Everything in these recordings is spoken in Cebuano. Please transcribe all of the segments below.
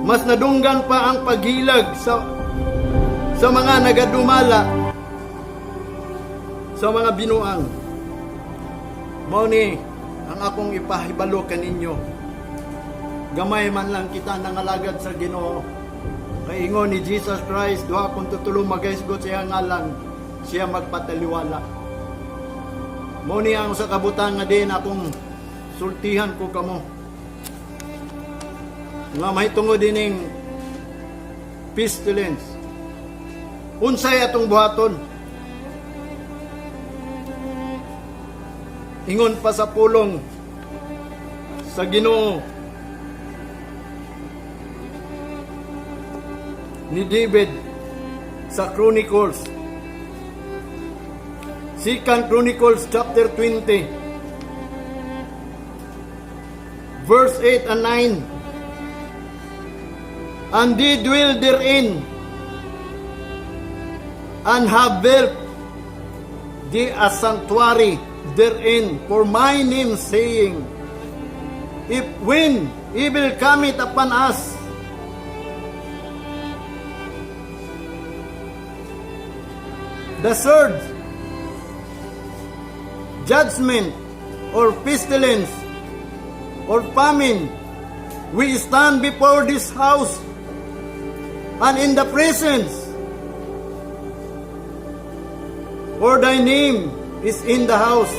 Mas nadunggan pa ang paghilag sa mga nagadumala sa mga binuang. Mao ni ang akong ipahibalo kaninyo. Gamay man lang kita nangalagad sa Ginoo. Kay ingon ni Jesus Christ, duha kon tutulo magahisgot sa iyang ngalan, siya magpataliwala. Mao ni ang sa kabutang nga din akong sultihan ko kamo. Nga mahitungod dining pestilence. Unsay atong buhaton? Ingon pa sa pulong sa Ginoo ni David sa Chronicles. Second Chronicles chapter 20 verse 8 and 9. And they dwell therein and have built thee a sanctuary therein for my name, saying, "If when evil cometh upon us, the sword, judgment, or pestilence, or famine, we stand before this house and in the presence, for thy name is in the house,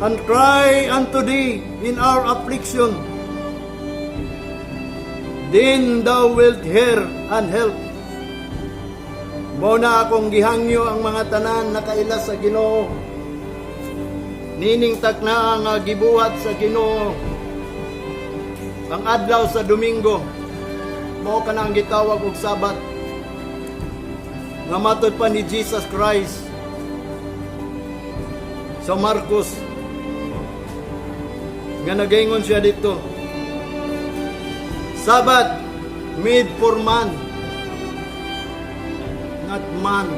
and cry unto thee in our affliction. Then thou wilt hear and help." Mao na akong gihangyo ang mga tanan nakaila sa Ginoo. Nining takna nga gibuhat sa Ginoo. Ang adlaw sa Domingo, mao kana ang gitawag og Sabat. Nga matod pa ni Jesus Christ sa Marcos nga nagaingon siya dito, "Sabbath made for man, not man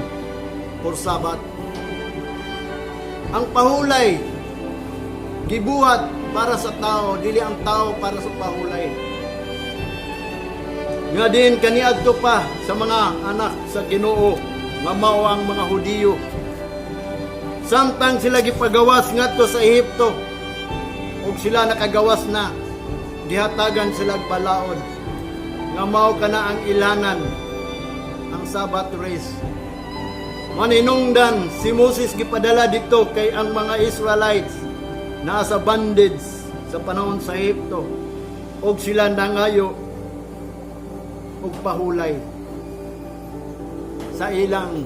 for Sabbath." Ang pahulay gibuhat para sa tao, dili ang tao para sa pahulay. Nga din kaniadto pa sa mga anak sa Ginoo nga mao ang mga Hudiyo. Samtang sila gipagawas ngadto sa Ehipto ug sila nakagawas na, gihatagan sila og balaod nga mao kana ang ilanan, ang Sabbath rest. Maninungdan si Moses gipadala dito kay ang mga Israelites naa sa bondage sa panahon sa Ehipto og sila nangayo og pahulay sa ilang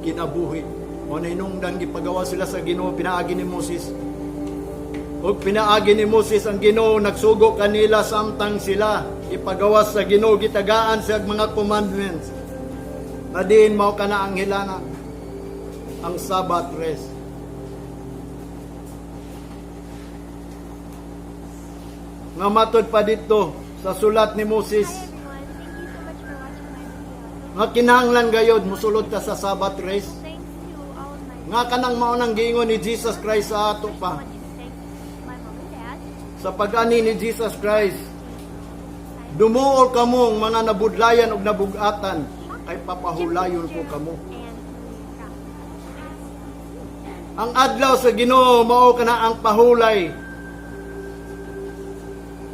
kinabuhi. O nahinungdan gipagawa sila sa Ginoo pinaagi ni Moses. Ug pinaagi ni Moses, ang Ginoo nagsugo kanila samtang sila ipagawas sa Ginoo, gitagaan sa mga commandments. Na diin mao kana ang hilana, ang Sabbath rest. Nga matod pa dito sa sulat ni Moses Hi everyone, thank you so much for watching my video. Nga kinahanglan gayod musulod ka sa Sabbath rest. Thanks to all of my Nga kanang mao nang giingon ni Jesus Christ sa ato I pa. want to thank my mom and dad. Sa pag-ani ni Jesus Christ, "Dumuol kamong mga nabudlayan ug nabugatan, kay papahulayon ko kamo." And Julia. Ang adlaw sa Ginoo mao kana ang pahulay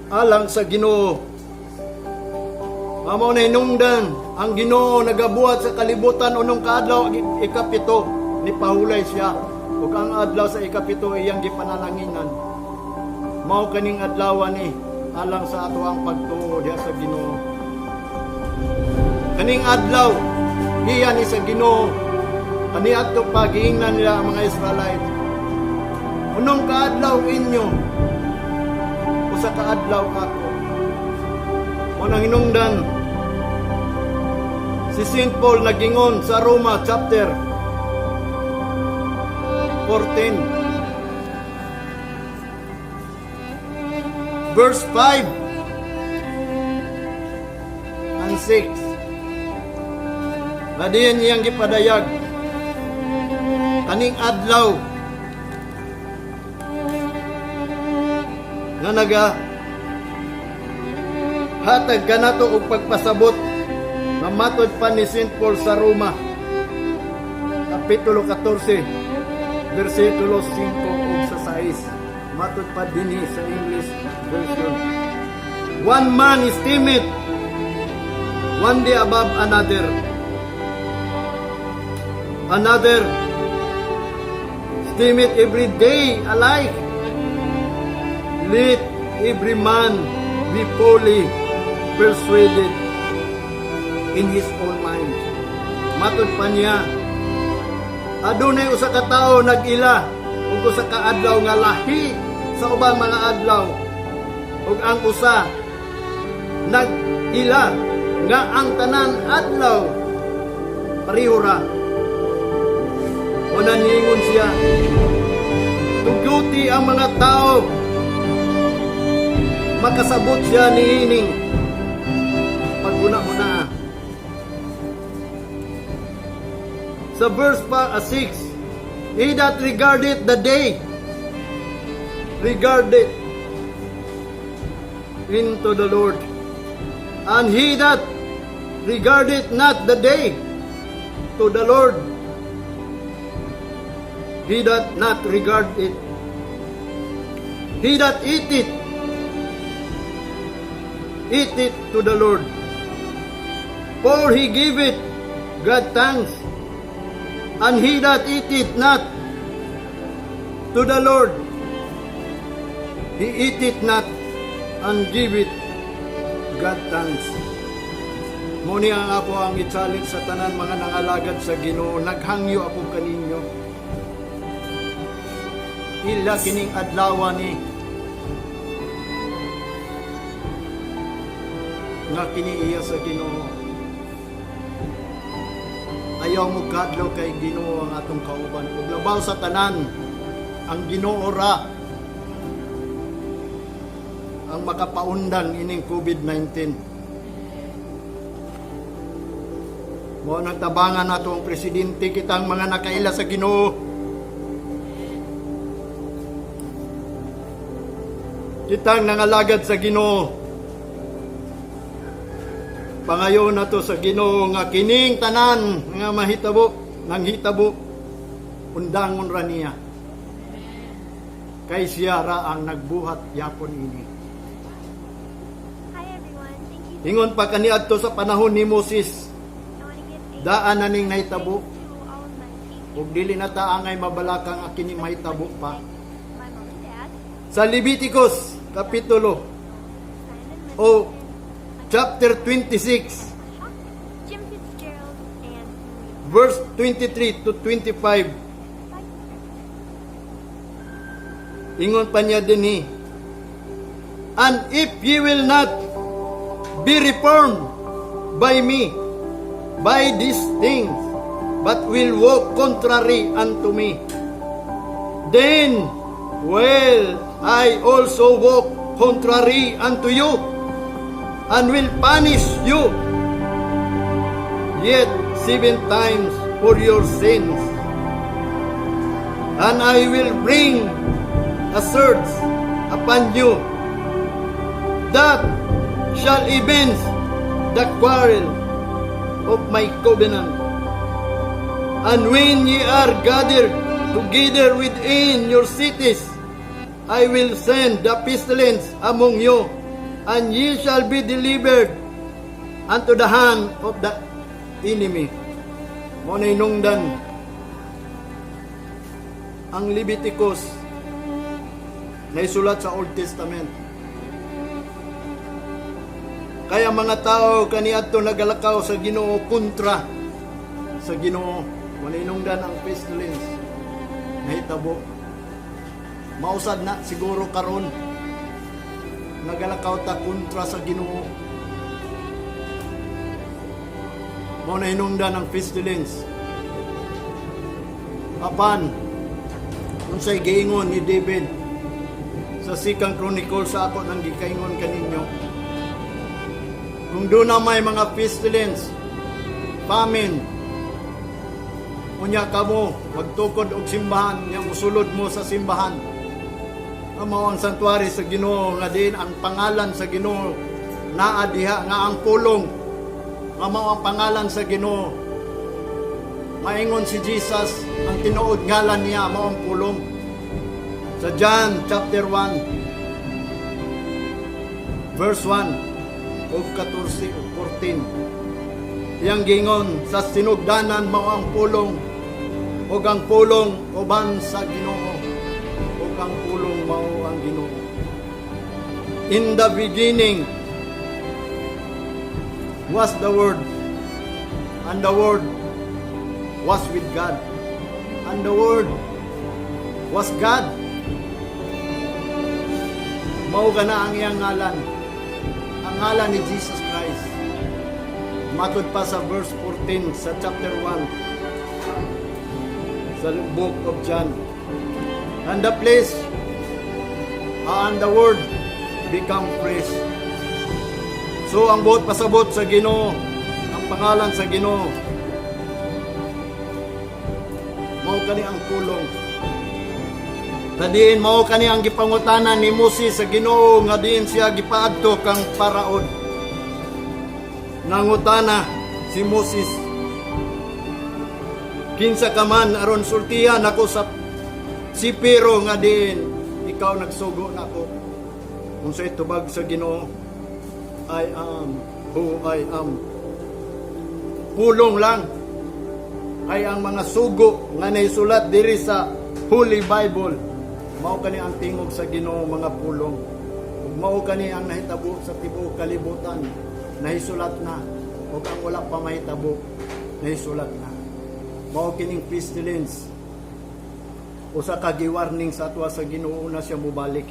alang sa Ginoo. Mao na hinungdan ang Ginoo nagabuhat sa kalibutan unong kaadlaw, ikapito ni pahulay siya ug ang adlaw sa ikapito iyang gipanalanginan. Mao kaning adlaw ni alang sa ato ang pagtuo diha sa Ginoo. Kaning adlaw iya ni sa Ginoo. Kaniadto pa giingnan nila ang mga Israelite. "Unong kaadlaw inyo, usa ka adlaw ako." Mao nang hinungdan si St. Paul nagingon sa Roma chapter 14 verse 5 and 6 na diyan niyang gipadayag kaning adlaw nga naga Hatag kanato og pagpasabot nga matod pa ni St. Paul sa Roma, Kapitulo 14, versikulo 5 ug sa 6. Matod pa dinhi sa English version. One man estimate one day above another. Another estimate every day alike. Let every man be fully persuaded in his own mind. Matod pa niya, adunay usa ka tawo nag-ila ug usa ka adlaw nga lahi sa ubang mga adlaw, ug ang usa nag-ila nga ang tanan adlaw pareho ra. O niingon siya, tuguti ang mga tao makasabot siya niining paghuna-huna. Sa verse pa 6, "He that regardeth the day, regardeth into the Lord. And he that regardeth not the day, to the Lord he doth not regard it. He that eateth, eateth to the Lord. For he giveth God thanks. And he that eateth not, to the Lord he eateth not and giveth God thanks." Mao ni ang ako ang i-challenge sa tanan mga nangalagad sa Ginoo. Naghangyo ako kaninyo. Ila kining adlaw ni nga kini iya sa Ginoo. Ayaw mo kadlaw kay Ginoo ang atong kauban. Ug labaw sa tanan, ang Ginoo ra ang makapaundang ining COVID-19. Mao nang tabangan nato ang presidente, kitang mga nakaila sa Ginoo. Kitang nangalagad sa Ginoo. Pangayo nato sa Ginoo nga kining tanan nga mahitabo, nanghitabo, undangon ra niya. Kay siya ra ang nagbuhat yapon ini. Hi everyone. Thank you. Ingon pa kaniadto sa panahon ni Moses, I want to give a daan na ning nahitabo. thanks to all of my patrons, Ug dili na ta angay mabalakang nga kini mahitabo pa. my mom and dad, Sa Leviticus kapitulo Simon o Mendelson, chapter 26 Shock, Jim Fitzgerald, and Maria. Verse 23 to 25. Bye. Ingon pa niya dinhi, "And if ye will not be reformed by me, by these things, but will walk contrary unto me, then will I also walk contrary unto you, and will punish you yet seven times for your sins. And I will bring a surge upon you that shall avenge the quarrel of my covenant. And when ye are gathered together within your cities, I will send the pestilence among you, and ye shall be delivered unto the hand of the enemy." Mao na hinungdan ang Leviticus naisulat sa Old Testament. Kaya mga tao kaniadto nagalakaw sa Ginoo, kontra sa Ginoo, mao na hinungdan ang pestilence nahitabo. Mausad na siguro karon, nagalakaw ta kontra sa Ginoo. Mao na hinungdan ang pestilence. Apan unsay giingon ni David sa Second Chronicle sa ako nang gikaingon kaninyo? Kung doon na may mga pestilence, famine, unya kamo magtukod og simbahan, nya musulod mo sa simbahan. Mao ang sanctuary sa Ginoo nga din ang pangalan sa Ginoo Naa diha nga ang Pulong nga mao ang pangalan sa Ginoo. Maingon si Jesus, ang tinuod ngalan niya mao ang Pulong. Sa John chapter 1 verse 1 ug 14 ug 14. Iyang gingon, sa sinugdanan mao ang Pulong, ug ang Pulong uban sa Ginoo, ug ang Pulong mao ang Ginoo. In the beginning was the Word, and the Word was with God, and the Word was God. Mao kana ang iyang ngalan, ang ngalan ni Jesus Christ. Matod pa sa verse 14 sa chapter 1 sa book of John. And the place and the Word become flesh. So ang buot pasabot sa Ginoo, ang pangalan sa Ginoo, mao kani ang Pulong. Kadiin mao kani ang gipangutana ni Moses sa Ginoo nga diin siya gipaadto kang Paraon. Nangutana si Moses, "Kinsa ka man aron sultihan ako sa si Pero nga diin ikaw nagsugo nako?" Unsay tubag sa Ginoo? "I am who I am." Pulong lang ay ang mga sugo nga naisulat diri sa Holy Bible. Mao kani ang tingog sa Ginoo, mga pulong. Ug mao kani ang nahitabo sa tibuok kalibutan, nahisulat na, ug ang wala pa mahitabo, nahisulat na. Mao kining pestilence, usa ka giwarning sa atwa sa Ginoo na siya mobalik.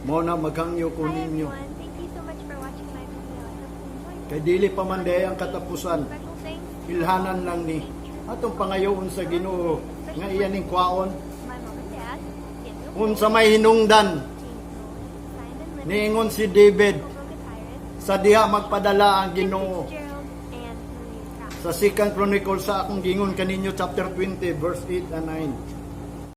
Mao na maghangyo ko Hi ninyo. Everyone, thank you so much for watching my video. I hope you enjoyed it. Kay dili pa man diay ang katapusan. Special thanks to Ilhanan lang ni. Atong pangayoon sa Ginoo nga iya ning kwaon. My mom and dad, Daniel, Unsa may hinungdan, James Nolan, Simon Lynn, niingon si David Broken Pirates, sa diha magpadala ang Kim Ginoo. Fitzgerald, and Maria Kraft. Sa Second Chronicles sa akong gingon kaninyo, chapter 20 verse 8 and 9.